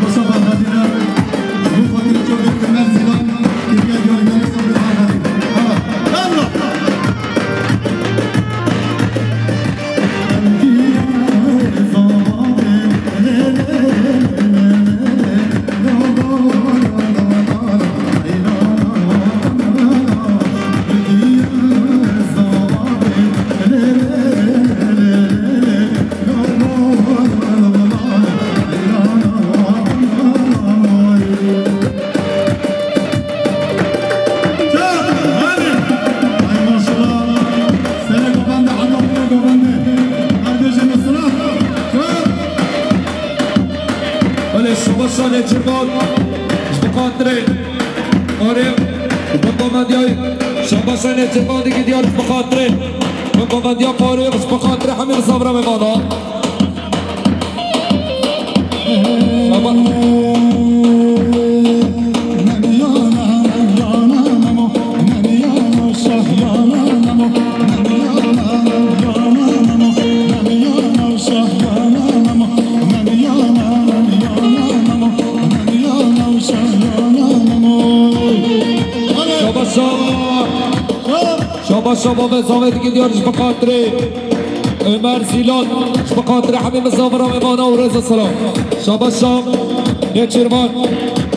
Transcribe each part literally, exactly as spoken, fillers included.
Mustafa Kadir'e bu fakir çok yakın Mersin'den Türkiye görevleri sordu. Evet. Allah! Belê, şabaşa Nêçîrvan ji bo xatirê Arê, bi komediya, şabaşa Nêçîrvan digî diyar ji bo xatirê, bi komediya Farûq, ji bo xatirê hemî misafira mêvana. Şaba- Şabaşa. Şabaşa bavê zavê digî diyar ji bi xatirê Ömer Zîlan, ji bi xatirê hemî misafira mêvana û rêz û selam. Şabaşa Nêçîrvan,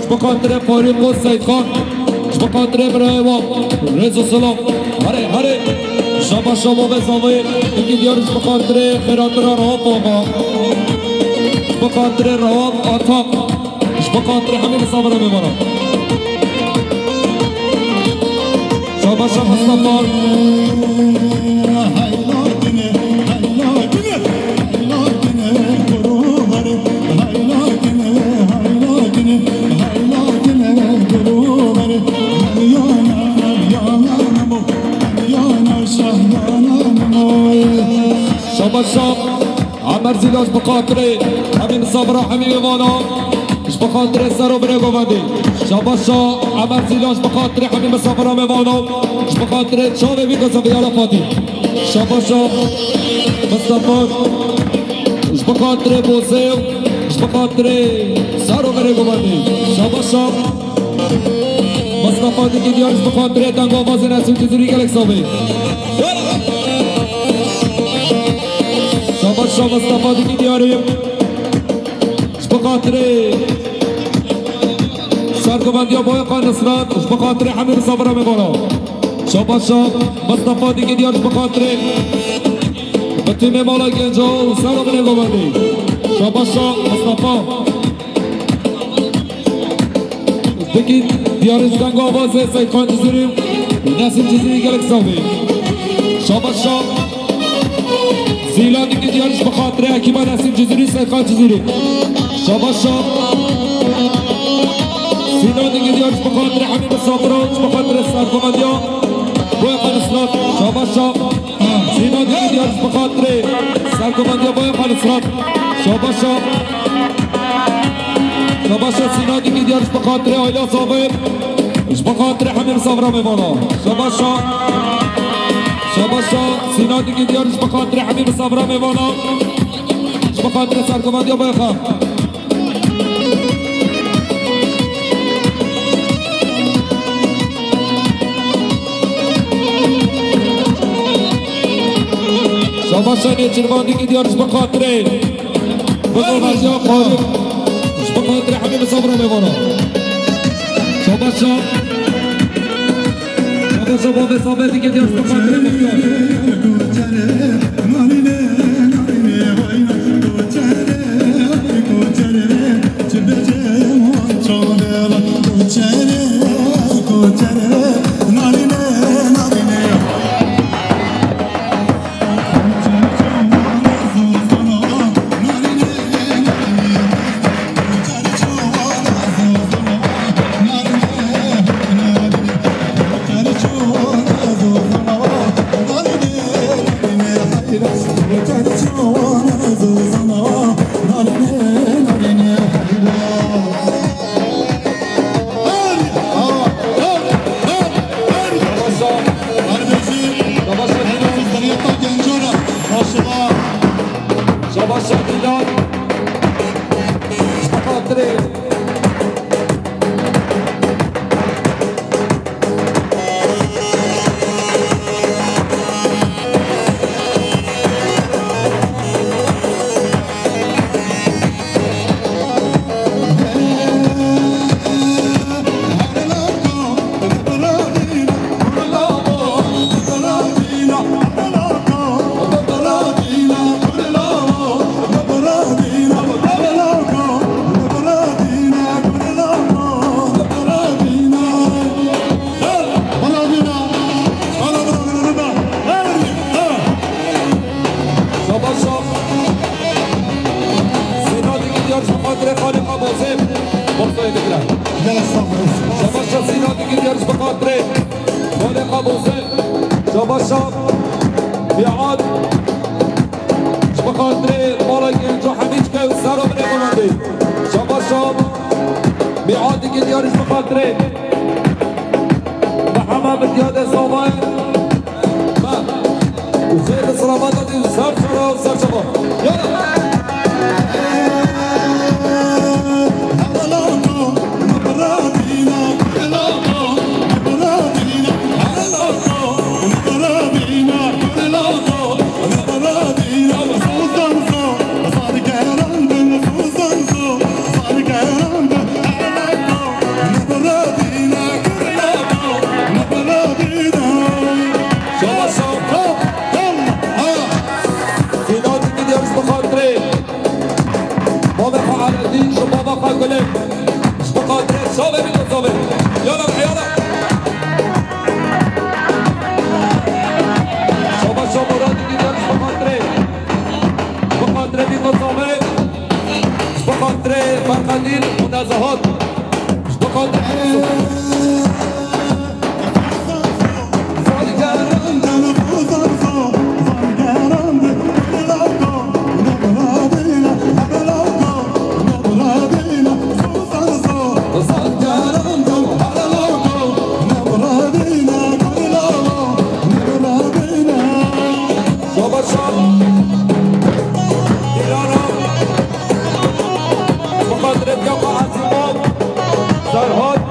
ji bi xatirê Farîq û Seyîdxan, ji bi xatirê birayê wan rêz û selam. Herê, herê. Şabaşa bavê zavê digî diyar ji bi xatirê xêratira Rauf Axa, ji bi xatirê Rauf Atak. Ji bo xatirê hemî misafira mêvana. Şabaşa Mustafa. Şabaşa Emer Zîlan ji bi xatirê hemî misafira hemî mêvana, ji bi xatirê ser û birê govendî. Şabaşa Emer Zîlan ji bi xatirê hemî misafira mêvana, ji bi xatirê çavê wî ku zeviyara Fatî. Şabaşa Mistefa ji bi xatirê Bozê û ji bi xatirê ser û birê govendî. Şabaşa Mustafa digî diyar ji bi xatirê dengavazê Nesîm Cizîrî gelek savê. Şabaşa Mustafa digî diyarî ji bi xatirê sergovendiya Boyqa Nisrat, ji bi xatirê hemî misafira mêvana. Şabaşa Mustafa digî diyar ji bi xatirê bi tîmê mala Genca û ser û binê govendî. Şabaşa Mustafa. Digî diyarî ji dengavazê Seyîdxan Cizîrî û Nesîm Cizîrî gelek savê. Şabaşa Zîlan digî diyarî ji bi xatirê ekîba Nesîm Cizîrî, Seyîdxan Cizîrî. Şabaşa Zîlan digî diyarî ji bi xatirê hemî misafiran, ji bi xatirê sergovendiya Boyqa Nisrat. Şabaşa Zîna digî diyar ji bi xatirê sergovendiya Boyqa Nisrat. Şabaşa. Şabaşa Zîna digî diyar ji bi xatirê aila Zavê. Ji bi xatirê hemî misafira mêvana. Şabaşa. Şabaşa Zîna digî diyar ji bi xatirê hemî misafira mêvana. Ji bi xatirê sergovendiya Boyqa. Şabaşa Nêçîrvan digî diyar ji bi xatirê. Bi xatirê Farûq. Ji bi xatirê hemî misafira mêvana. Şabaşa. Şabaşa bavê Zavê digî diyar ji bi xatirê Mextar. Şabaşa Sînadî gidiyor ji xatirê Xalîqa Bozê. Boxoyê dikira. Şabaşa Sînadî gidiyor ji xatirê Xalîqa Bozê. Şabaşa Miad. Ji xatirê mala Genco Hemîçke û Sero binê Milandê. Şabaşa Miad gidiyor ji xatirê Mehema bi diyade zavayê me û xêr li silamata dî ser çara û ser çava. Yala! Sînadî gidiyor ji xatirê Bavê xwe Eledîn, ji bava xwe Gulê. Ji xatirê çavê bî, çavê. Yala, yala. Şabaş, şabaş, Muradî gidiyor ji xatirê. Ji xatirê bî, çavê. Ji xatirê Ferqedîn û Nezahat. Ji xatirê Şabaşa Dilara, bi xatirê Biyaxa Ezîmov, Serhat,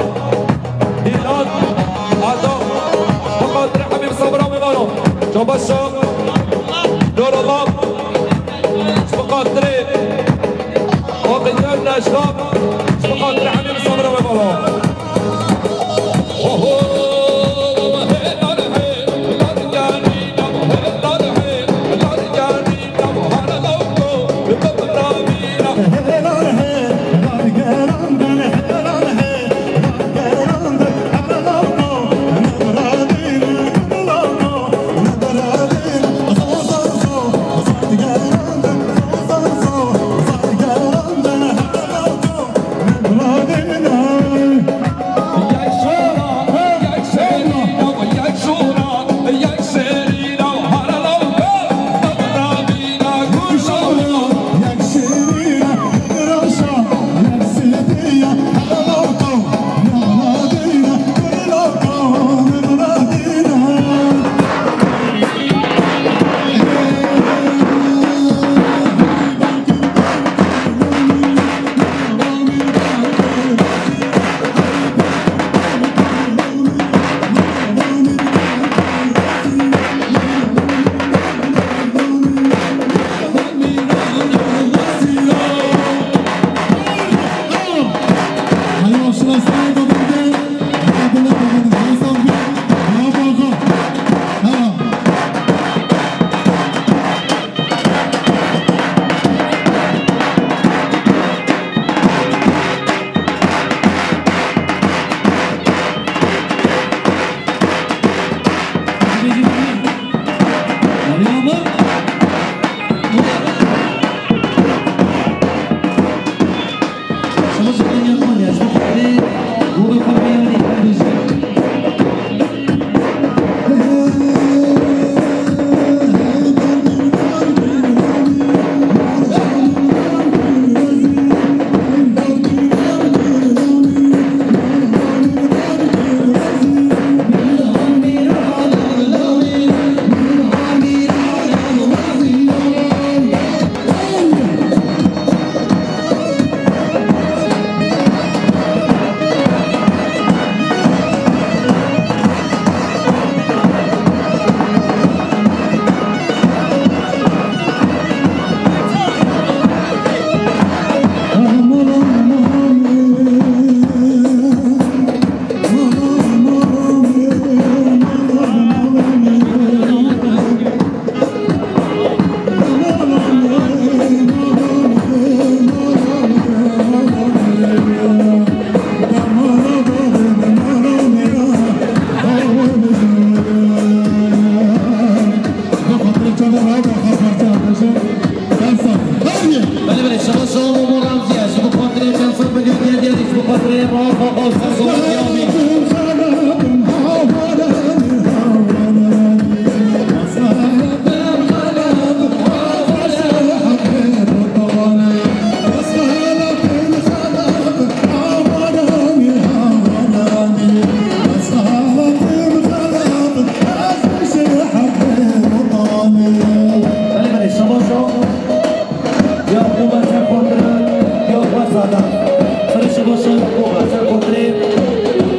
Dîlan, Adam, bi xatirê Hemî Sabra Mevano. Şabaşa Nurullah, bi xatirê Aqil Neşrab, bi xatirê Hemî Sabra Mevano. Belê, belê, şabaş o. Ya xwe ser xwe kirin, ya xwe zada. Serê şabaş o, ya xwe ser xwe kirin.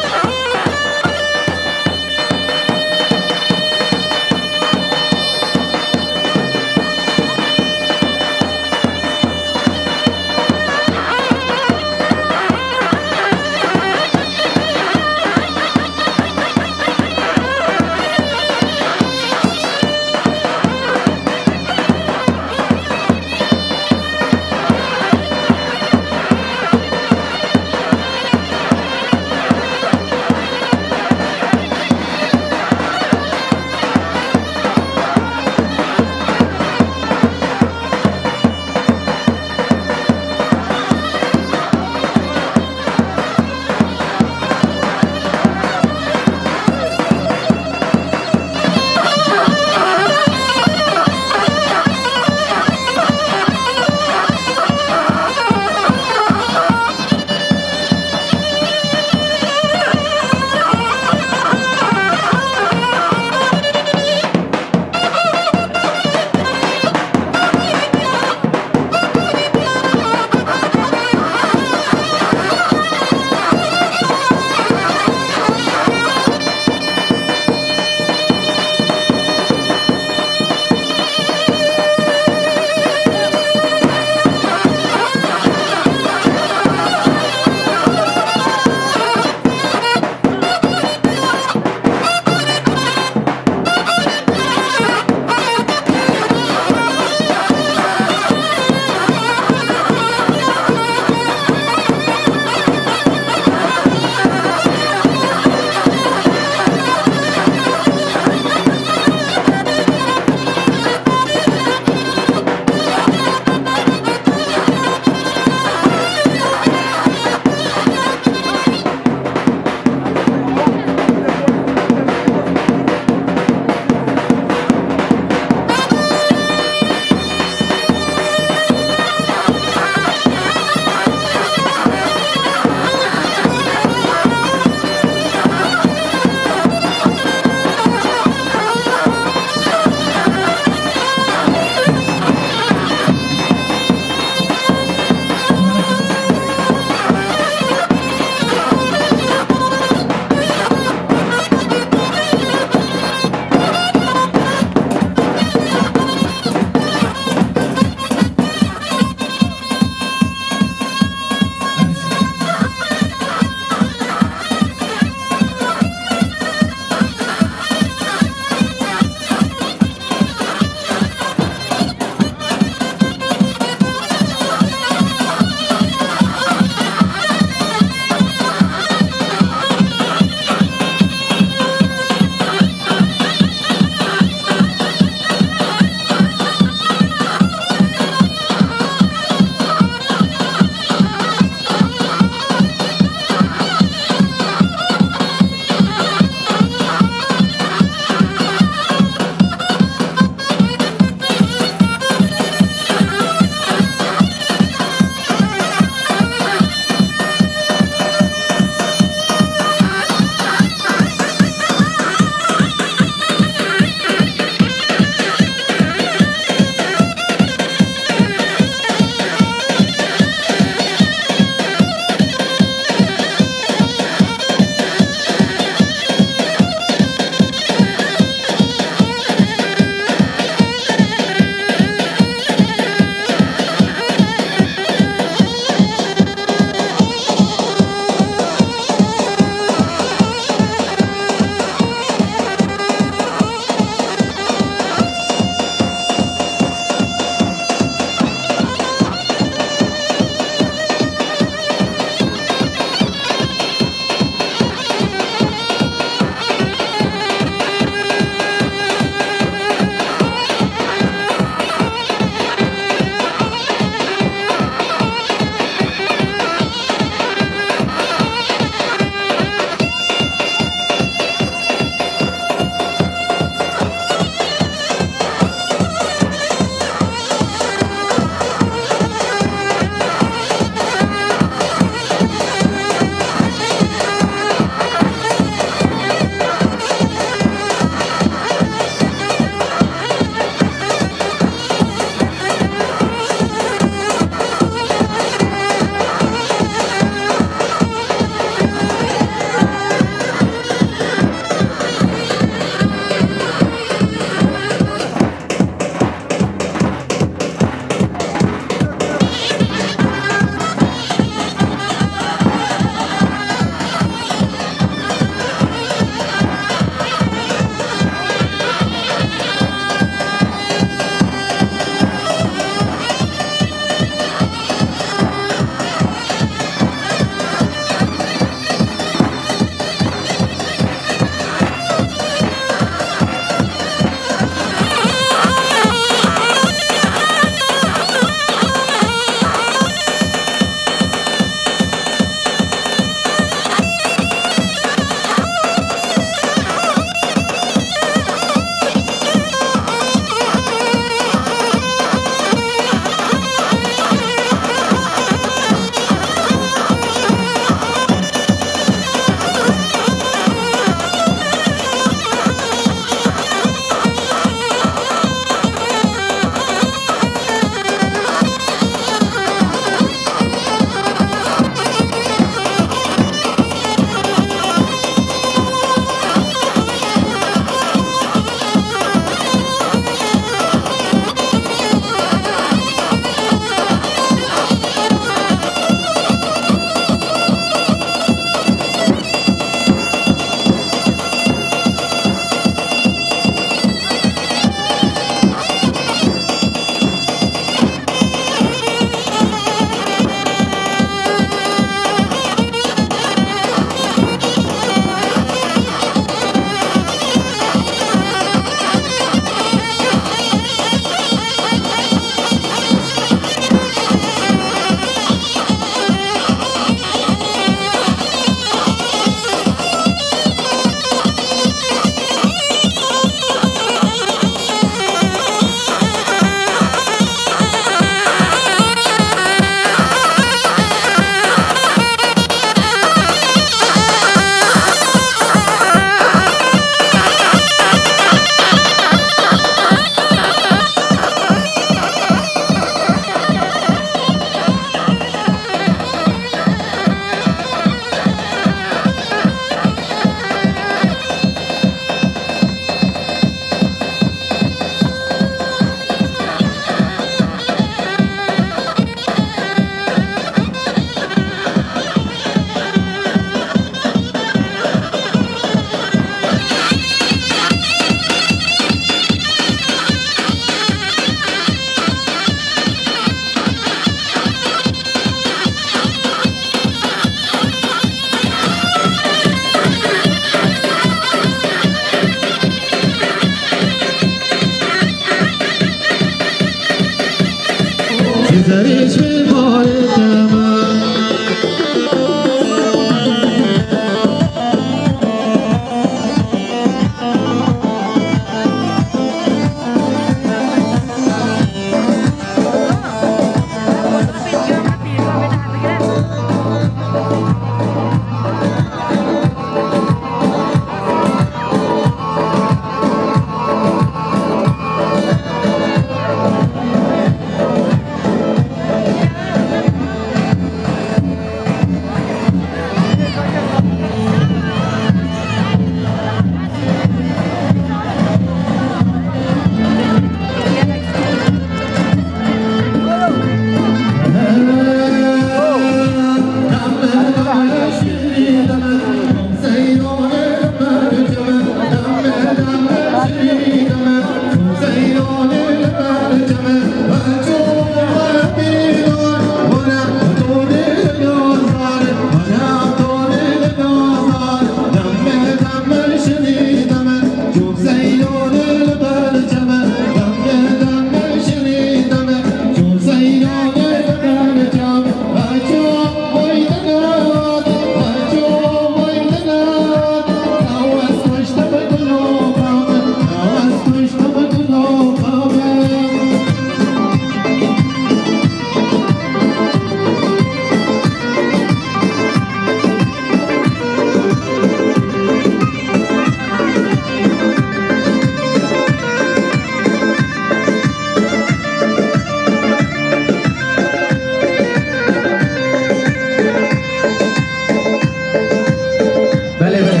Belê, belê.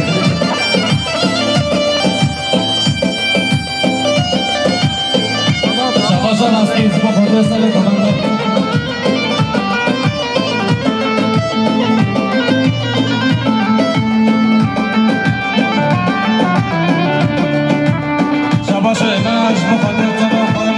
Şabaşa rastî, ji bo Xwedê ser li komando. Şabaşa, êna ji bo Xwedê ser li komando.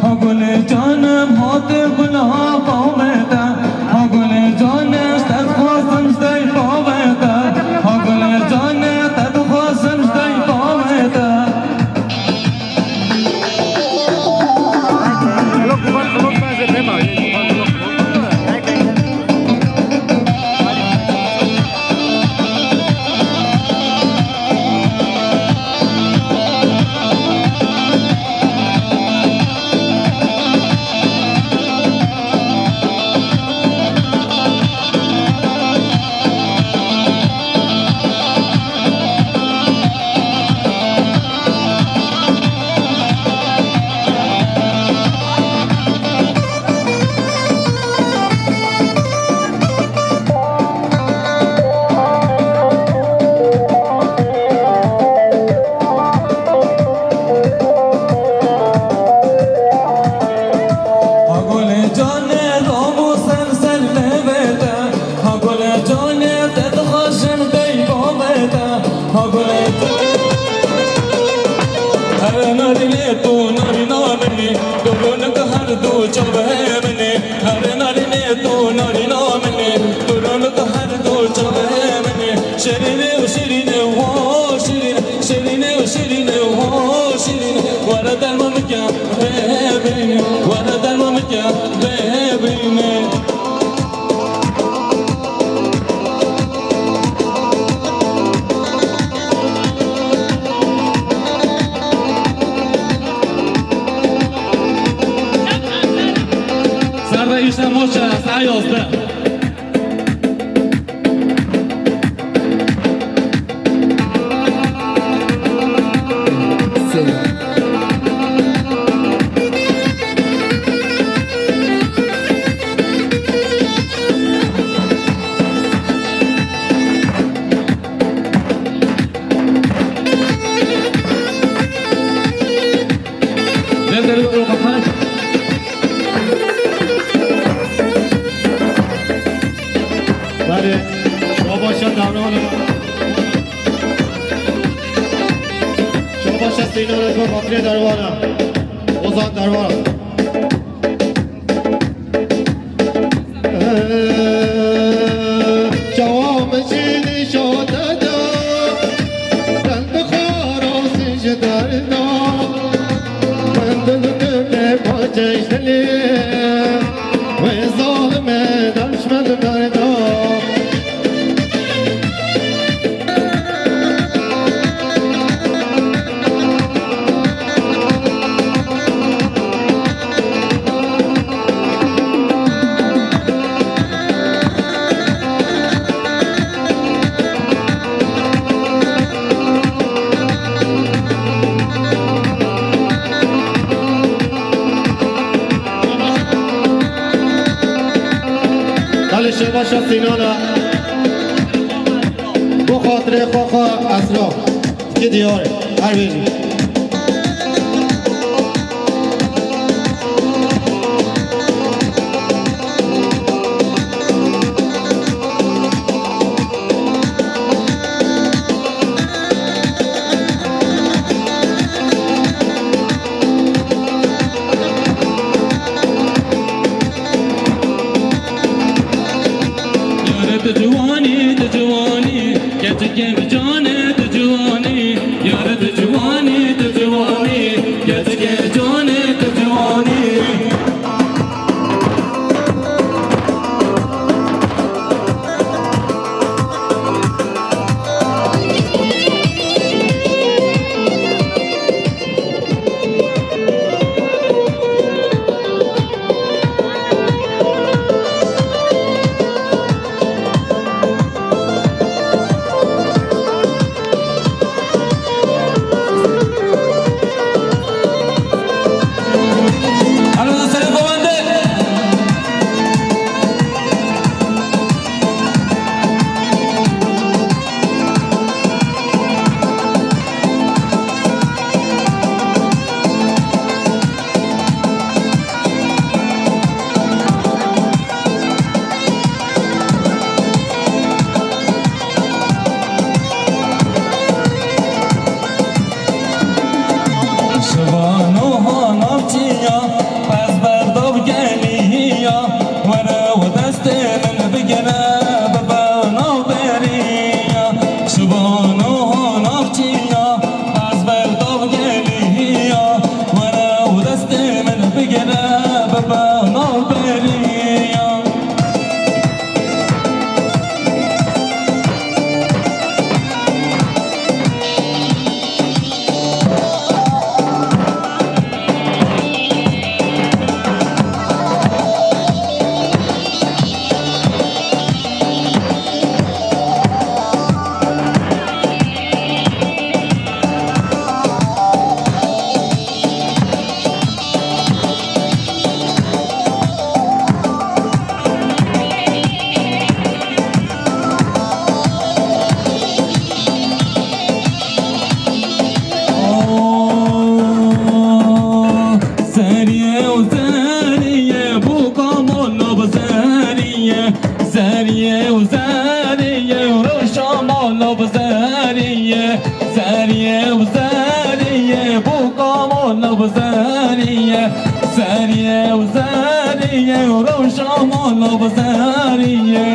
Ha gulê canim, hatê gulha qawmê te. Ha gulê canim, te dixwazim ji dey bavê te. Ha gulê canim, te dixwazim ji dey bavê te. Ha gulê canê, ram û ser ser lêvê te. Ha gulê canê, te dixwazim dey bavê te. Ha gulê. Here narînê tu narîna min î, tu rûnik her du çavê min î. Here narînê tu narîna min î, tu rûnik her du çavê min î. Şirînê û şirînê û ho şirînê, şirînê û şirînê û ho şirînê. Were derma min ke bê bînê, were derma min ke bê bînê. Serde îşte moçe, saet yazdeh. Şabaşa Devran e. Şabaşa Sînan e, bi xatirê Derwan e. Ozan Derwan. Çawa min jî nîşa te da, deng bi xwe rastî ji derda. Min dil dibê paçeş dilê, wê zalimê deşmen berda. Belê şebaşa Sînan e. Bo xatirê xwe xwe Esra. Ki diyar e. Her bêjî. Yare tu ciwanî, tu ciwanî, keçikê bi canê tu ciwanî. Yare tu ciwanî, tu ciwanî, keçikê canê tu ciwanî. Şivan û ha navçiya, pez berdav geliya, were û destê min bigire, bibe navberiya. Şivan û ha navçiya, pez berdav geliya, were û destê min bigire, bibe navberiya. Zeriyê û zeriyê, bûka mala bi zeriyê. Zeriyê û zeriyê, rewşa mala bi zeriyê. Zeriyê û zeriyê, bûka mala bi zeriyê. Zeriyê û zeriyê, rewşa mala bi zeriyê.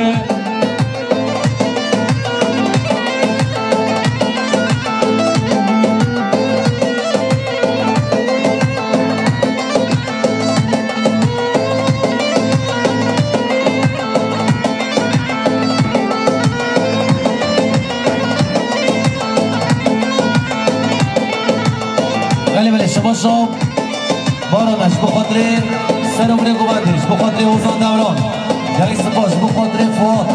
Belê, belê, şebaşo. Baran e, ji bo xatirê ser û birê govendê, ji bo xatirê Ozan Dewran. Gelek spas, ji bo xatirê Fuat.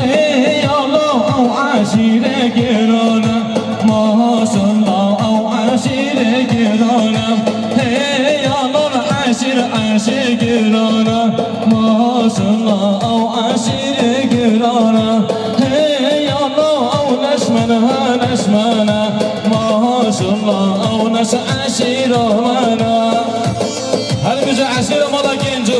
Hey Allah, ew eşîre giran e. Maşallah, ew eşîre giran e. Hey Eşî girana, maşallah, ew eşîrê girana. Hey Allah, ew neşmene, he neşmene. Maşallah, ew neş eşîra mene. Her gece eşîra mala genco.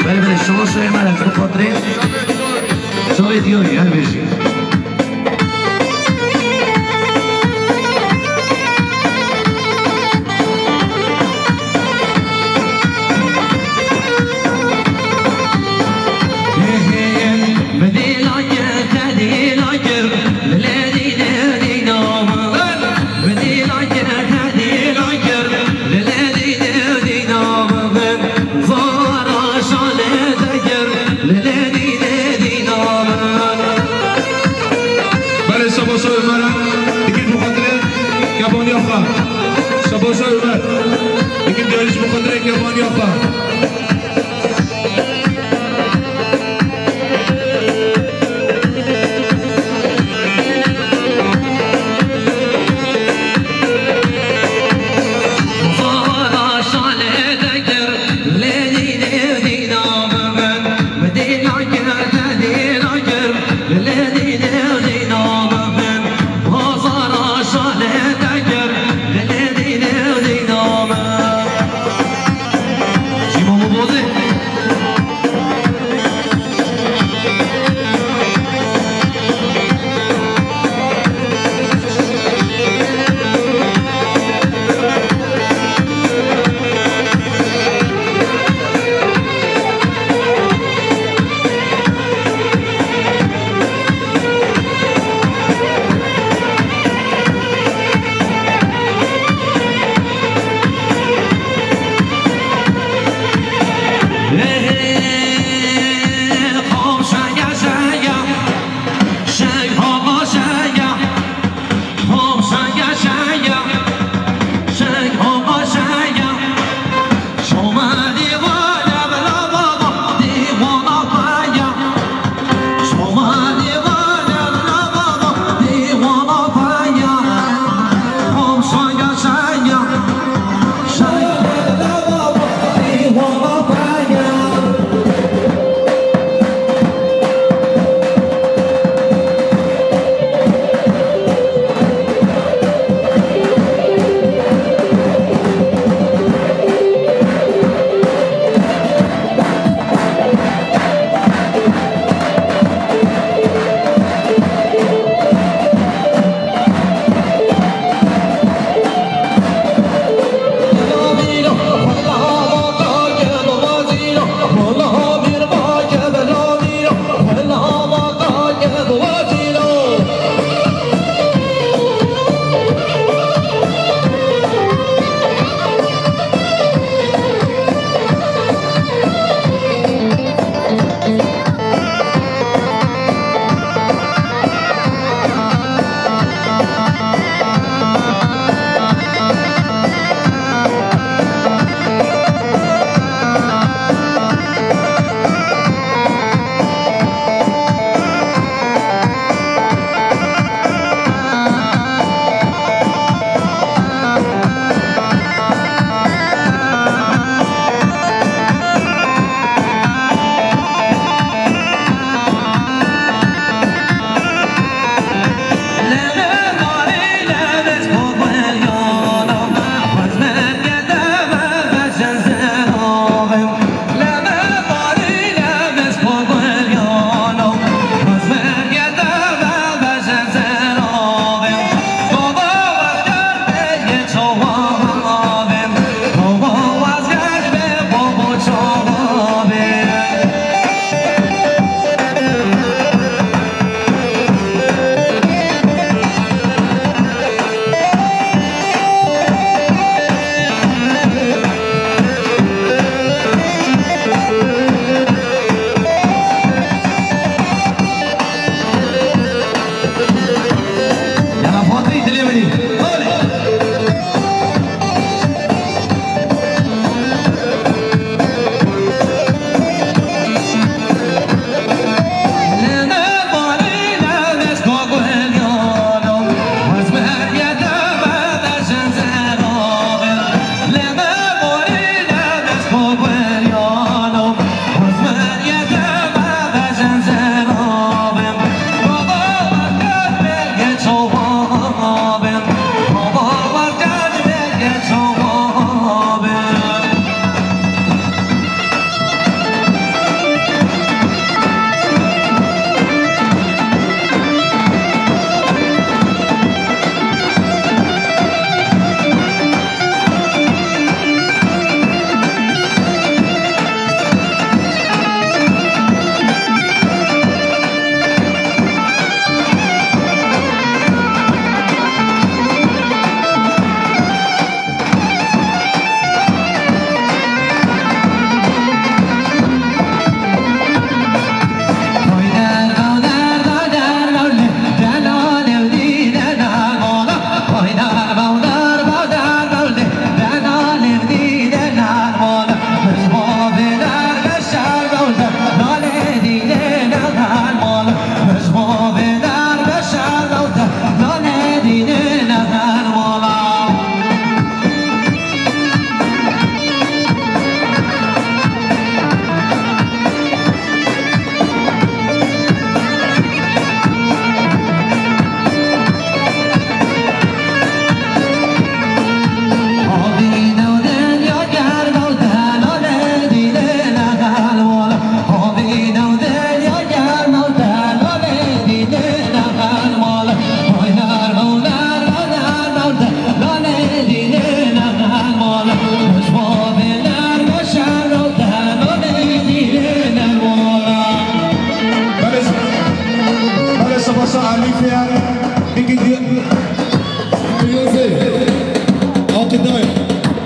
Belê, belê, şewa şoyê me re, ez bi xatirê şoyê diyo ye, her bêjî. Belê, şebaşa Ömer, dikî bi xatirê kebaniya xwe. Şebaşa Ömer, dikî diyarî ji bi xatirê kebaniya xwe.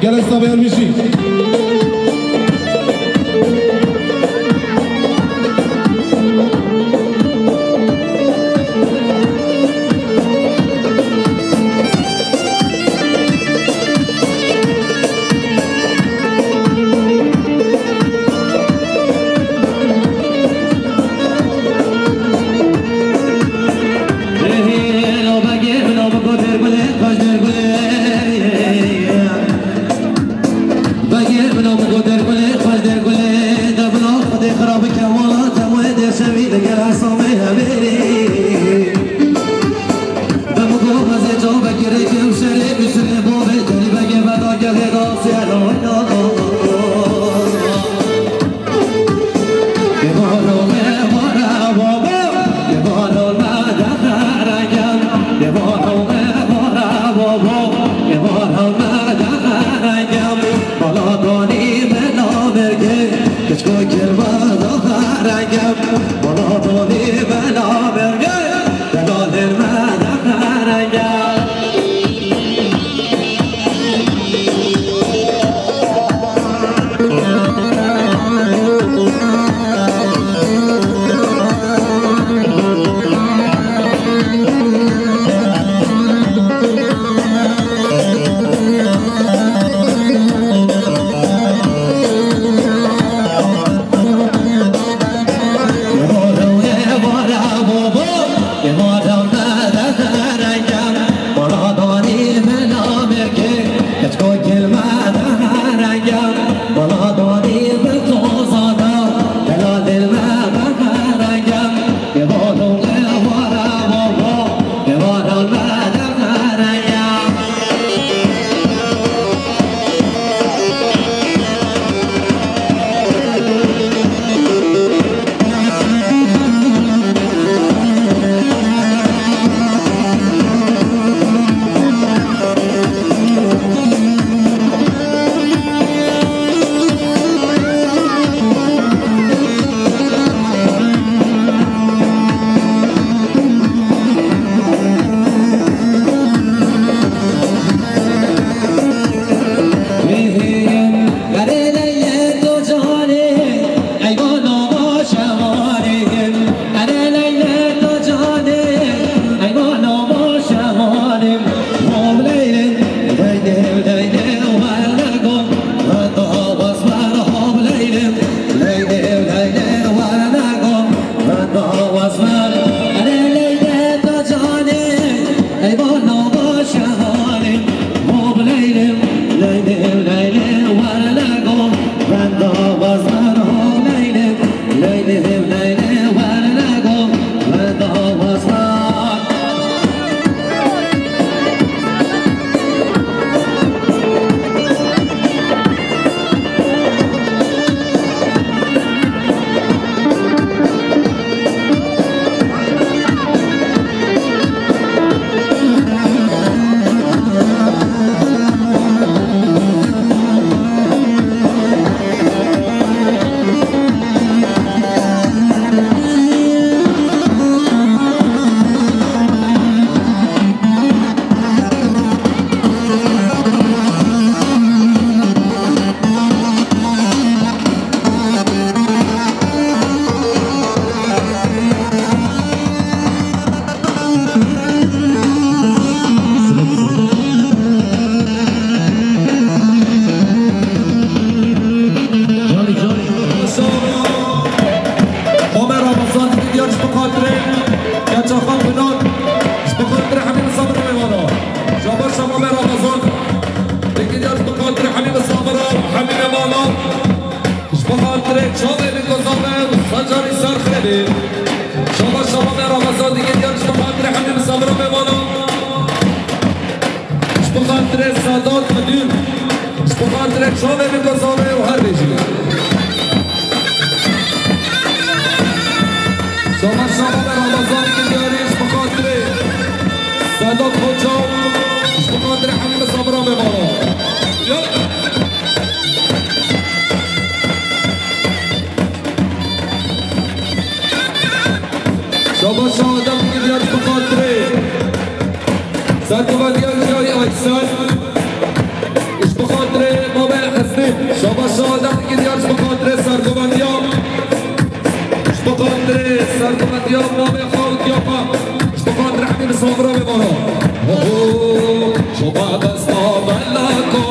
Gelek sabe her bijî. Omer Ramazan, digel ji bo xatirê keça xwe Pinar, ji bo xatirê hemî misafira mêvana. Şabaş Omer Ramazan, digel ji bo xatirê hemî misafira, hemî mêvana. Ji bo xatirê çavê min gozave û sacarî ser xêrê. Şabaş Omer Ramazan, digel ji bo xatirê hemî misafira mêvana. Ji bo xatirê Sedat Medûn, ji bo xatirê çavê min gozave û her bêjî. Şabaş Şaban Ramazan Kilyarî, ji bo xatirê Sedat Hoca, ji bo xatirê hemî misafira mêvana. Ya. Şabaş Şaban Kilyarî, ji bo xatirê Serkova Diyarbekirê Aysel, ji bo xatirê Besta beleko,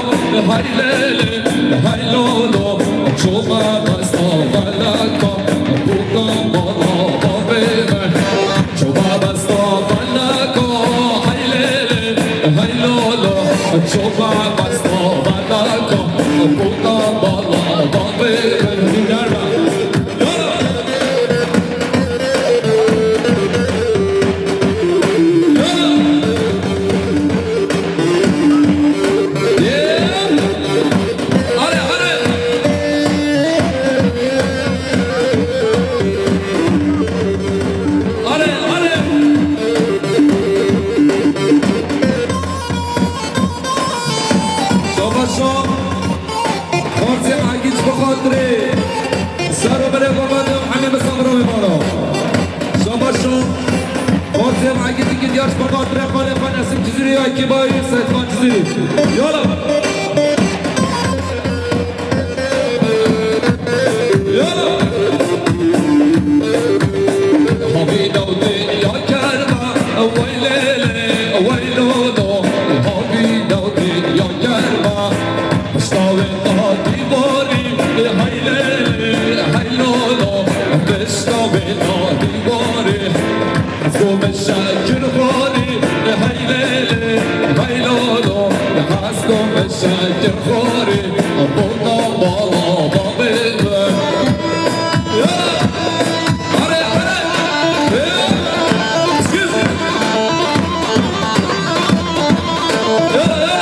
hey lê lê, hey lo lo, çoma besta beleko, buka bala babê me. Çoma besta beleko, hey lê lê, hey lo lo, çoma besta beleko, buka bala babê me. Dîner be. Şabaşo. Xortê Egîd ji bo xatirê ser û berê Babadan û hemî misafira wê mano. Şabaşo. Xortê Egîd, Egîd ya ji bo xatirê xalê xwe Nesim Cizîrî ya Kîbayî, Seyîd Xan Cizîrî. Yala. Yala. Havî dewdê ya kerma, wey lê lê, wey lo lo. Havî dewdê ya kerma. Pişta wê da dîwarî, hey lê lê, hey lo lo. Pişta wê da dîwarî. Ez go min şekir xwarî, hey lê lê, hey lo lo. Ez go min şekir xwarî, bona bala babê min. Ya! Are, are! Hey! Excuse me! Ya, ya!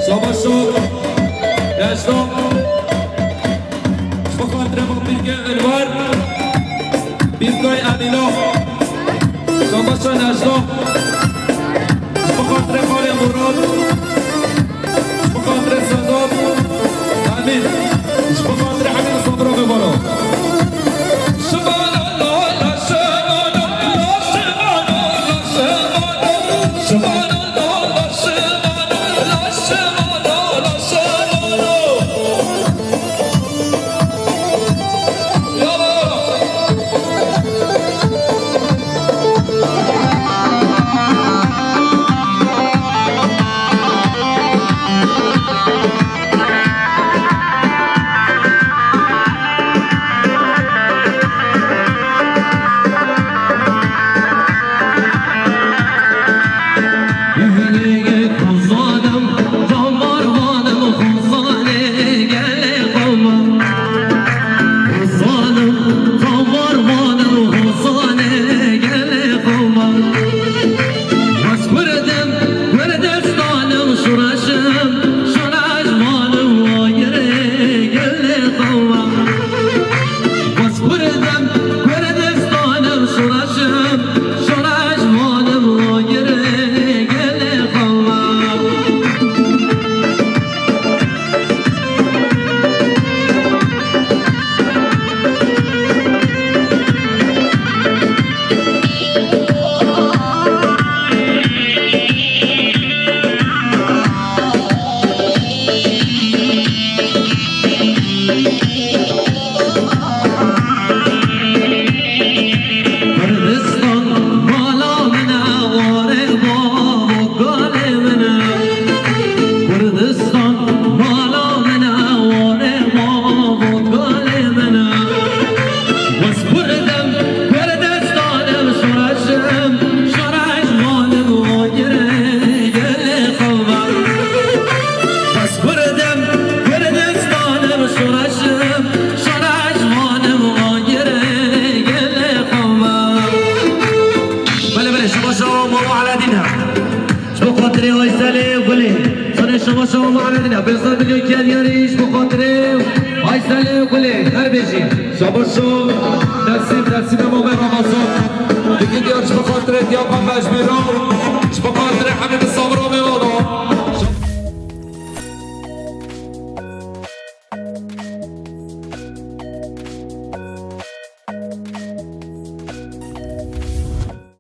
Şabaşo. Neşto. Ji bo xatirê min pîrkê Enwer. Pîrkay Emîno. Şabaşo Neşto. Ji bo xatirê xalê Murad. Ji bo xatirê Sedap. Emîn. Ji bo xatirê hemî misafira bê mano. Ez Kurd im, Kurdistanim, şoreş im, şoreş vanim, agirê gelê xewa. Ez Kurd im, Kurdistanim, şoreş im, şoreş vanim, agirê gelê xewa. Kurdistan mala min e, warê bavo kalê min e. Kurdistan mala min e, warê bavo kalê min e. Ez Kurd im, Kurdistanim, şoreş im, şoreş vanim, agirê gelê xewa. Ez Kurd im, Kurdistanim, şoreş im, şoreş vanim, agirê gelê xewa. Belê, belê, şabaşo Mala Eladîn e. Ji bo xatirê Ayselê Gulê. Şanê şabaşo Mala Eladîn e. Bêzar Milyon Keryarî ji bo xatirê Ayselê Gulê. Her bêjî. Şabaşo Nesîm, Nesîm Emomê Ramazan. Digî diyar ji bo xatirê Diyapan Mecbîran.